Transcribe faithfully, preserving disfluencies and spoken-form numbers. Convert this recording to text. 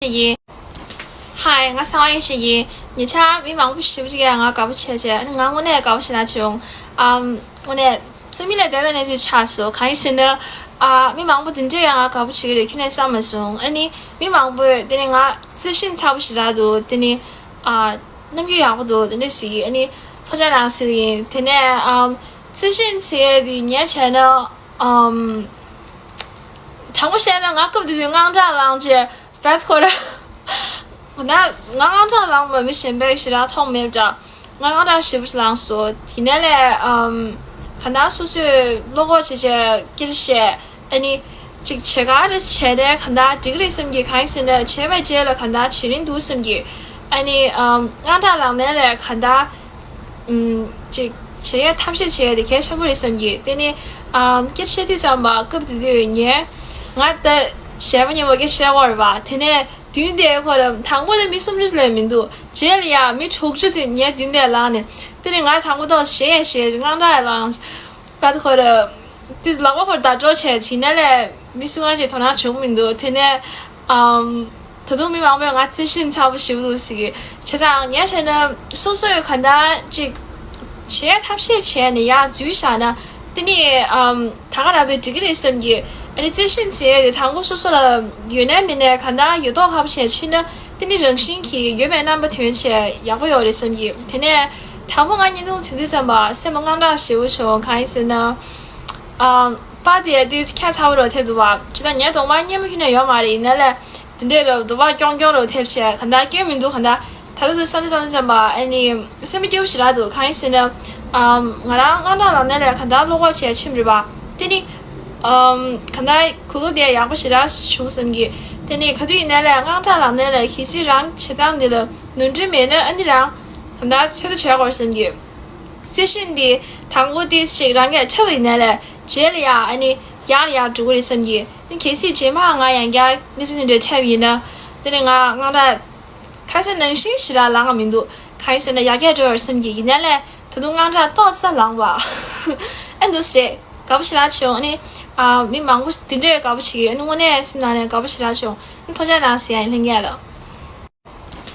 ཞིག་ཡིན། ཧའི། ང་གསང་བ་ཡེ་ཤེས་ཡིན། ཉེ་ཆར་མི་མང་པོ་ཞེ་པོ་ཅིག་གིས་ང་དགའ་པོ་བྱས་བྱས། ཨ་ནི་ང་དངོས་གནས་དགའ་པོ་ཞེ་དྲག་བྱུང་། ཨམ། དངོས་གནས་རྩ་མེད་ལས་འདས་པའི་གནས་ཚུལ་ཆགས་སོང་། གང་ཡིན་ཟེར་ན། ཨ། མི་མང་པོ་འདི་འདྲས་ཡང་ང་དགའ་པོ་བྱེད་ཀྱི་རེད་ཁྱོན་ནས་བསམ་མ་སོང་། ཨ་ནི་མི་མང་པོས་དེ་ནི་ང་རྩི་ཤིང་ཚ་པོ་ཞེ་དྲག་འདུག་དེ་ནི། ཨ། རྣམ་འགྱུར་ཡག་པོ་འདུག་དེ་འདྲས་ཟེར། ཨ་ནི་ཐུགས་རྗེ་གནང་ཟེར་གྱི་ཡིན། དེ་ནས། ཨམ། རྩི་ཤིང་ཚ་ཡས་དེ་ངས་བྱས་ན། ཨམ། དྲང་པོ་བཤད་ན་ང་སྐབས་དེ་དུས་དངངས་སྐྲག་ལངས་བྱས། བད་ཁོ་ར། ང་ང་དངངས་སྐྲག་ལངས་པ་མི་གཞན་པས་ཞེ་དྲག་མཐོང་མེད་འདྲ། ང་དངངས་སྐྲག་ཞེ་པོ་ཞིག་ལངས་སོང་། དེ་ནས་ལས། ཨམ། ག་ན་སོ་སོས་བློ་ཁོག་བྱས་བྱས་སྐད་ཆ་བཤད། ཨ་ནི། ཅིག་བྱེད་ག་རེ་བྱས་ནས་ག་ན་འགྲིག་གི་རེད་བསམ་གྱི། གང་ཡིན་ཟེར་ན་བྱས་པའི་རྗེས་ལ་ག་ན་བྱེད་རིན་འདུག་བསམ་གྱི། ཨ་ནི། ཨམ། དངངས་སྐྲག་ལངས་ནས་ལས་ག་ན། ཨུམ། ཅིག་བྱེད་ཡས་ཐབས་ཤེས་བྱེད་ཡས་དེ་གལ་ཆེན་པོ་རེད་བསམ་གྱི། དེ་ནི། ཨམ། སྐད་ཆ་བཤད་དུས་ཙམ་པ་སྐབས་དེ་དུས་ངས། ང་ད་གཞས་པ་མཉམ་པོ་སྐད་ཆ་བཤད་ཀྱི་ཡོད་རེད་པ། དེ་ནས་མདུན་དེ་ཁོ་ར་དང་པོ་དེ་མི་སུམ་ཅུ་ལས་མི་འདུག་རྗེས་ལ་ཡ་མི་དྲུག་ཅུ་ཙམ་ངའི་མདུན་དེ་ལངས་ནས། དེ་ནི་ང་དང་པོ་ཐོག་གཞས་ཡས་གཞས་དངངས་སྐྲག་ཡས་ལངས། བད་ཁོ་ར། དེ་ལག་པ་ཁོ་ར་བརྡ་སྤྲོད་བྱས་བྱས་ནས་ལས་མི་སུ་ང་ཞིག་དོ་སྣང་བྱུང་མི་འདུག་དེ་ནས། ཨམ། ད་དུང་མི་མང་པོས་ང་རྩི་ཤིང་ཚ་པོ་ཞེ་པོ་འདུག་ཟེར་གྱི། བྱས་ཙང་ངས་བྱས་ན་སོ་སོས་ག་ན་ཅིག་བྱེད་ཐབས་ཤེས་བྱས་ནས་ཡར་འཛུལ་བཞག་ན། དེ་ནི། ཨམ། ད་ག་རང་བས་འགྲིག་གི་རེད་བསམ་གྱི། ཨ་ནི་རྩི་ཤིང་ཚ་ཡས་དེ་དང་པོ་སོ་སོ་ལ་ཡོད་ནའི་མེད་ནའི་ག་ན་ཡོད་མདོག་ཁ་པོ་བྱས་ཕྱིན་ན། དེ་ནི་རང་བཞིན་གྱིས་ཡོད་པའི་རྣམ་པ་ཐོན་བྱས་ཡག་པོ་ཡོད་རེད་བསམ་གྱི། དེ་ནས་དང་པོ་ང་བརྙན་ཐུང་ཐོན་དུས་ཙམ་པ་སེམས་པ་དངངས་སྐྲག་ཞེ་པོ་བྱུང་། གང་ཡིན་ཟེར་ན། ཨམ། པར་དེ་ཡ་དེ་ཁྱད་མཚར་པོ་རུ་ཐེབས་འདུག་པ། ཅི་ད་ངའི་གདོང་པ་སྙན་པོ་ཁྱོན་ནས་ཡོད་མ་རེད། ཡིན་ན་ལས་དེ་འདྲས་རུ་གདོང་པ་སྐྱོང་སྐྱོང་རུ་ཐེབས་བྱས་ག་ན་སྐྱོན་མི་འདུག་ག་ན། ད་ལྟ་དུ་བསམ་བློ་བཏང་དུས་ཙམ་པ་ཨ་ནི་སེམས་པ་སྐྱིད་པོ་ཞེ་དྲག་འདུག་གང་ཡིན་ཟེར་ན། ཨམ། ང་རང་དངངས་སྐྲག་ལངས་ནས་ལས་ག་ན་བློ་ཁོག་བྱས་ཕྱིན་རེད་པ། དེ་ནི། ཨམ། ག་ན་གོ་ལུགས་དེ་ཡག་པོ་ཞེ་དྲག་བྱུང་བསམ་གྱི། དེ་ནི་ག་དུས་ཡིན་ན་ལས་དངངས་སྐྲག་ལངས་ནས་ལས་གལ་སྲིད་རང་བྱེད་སྟངས་འདི་ལ་ནོར་འཁྲུལ་མེད་ན་ཨ་ནི་རང་ག་ན་ཚོད་ལྟ་བྱེད་དགོས་བསམ་གྱི། རྩི་ཤིང་འདི་དང་པོ་ཏིས་ཞིག་རང་གིས་འཁྲབ་པ་ཡིན་ན་ལས་རྗེས་ལ་ཡ་ཨ་ནི་ཡར་ལ་ཡར་འགྲོ་གི་རེད་བསམ་གྱི། ཨ་ནི་གལ་སྲིད་རྗེས་མ་ང་ཡང་བསྐྱར་གནས་ཚུལ་འདི་འདྲ་འཁྲབ་པ་ཡིན་ན། དེ་ནི་ང་དངངས་སྐྲག་ཁ་སང་ནང་བཞིན་ཞེ་དྲག་ལངས་ཀྱི་མི་འདུག་གང་ཡིན་ཟེར་ན་ཡར་རྒྱས་འགྲོ་བར་བསམ་གྱི། ཡིན་ན་ལས་ད་དུང་དངངས་སྐྲག་ཏོག་ཙམ་ལངས་པ། ཨ་འདུག་སེ་དགའ་པོ་ཞེ་དྲག་བྱུང་། ཨ་ནི། ཨ། མི་མང་པོ་འདི་འདྲས་དགའ་པོ་བྱེད་ཀྱི། ཨ་ནི་དངོས་གནས་སེམས་ནང་ནས་དགའ་པོ་ཞེ་དྲག་བྱུང་། ཨ་ནི་ཐུགས་རྗེ་གནང་ཟེར་ཡ་ཡིན། ལྷན་རྒྱས་ལ།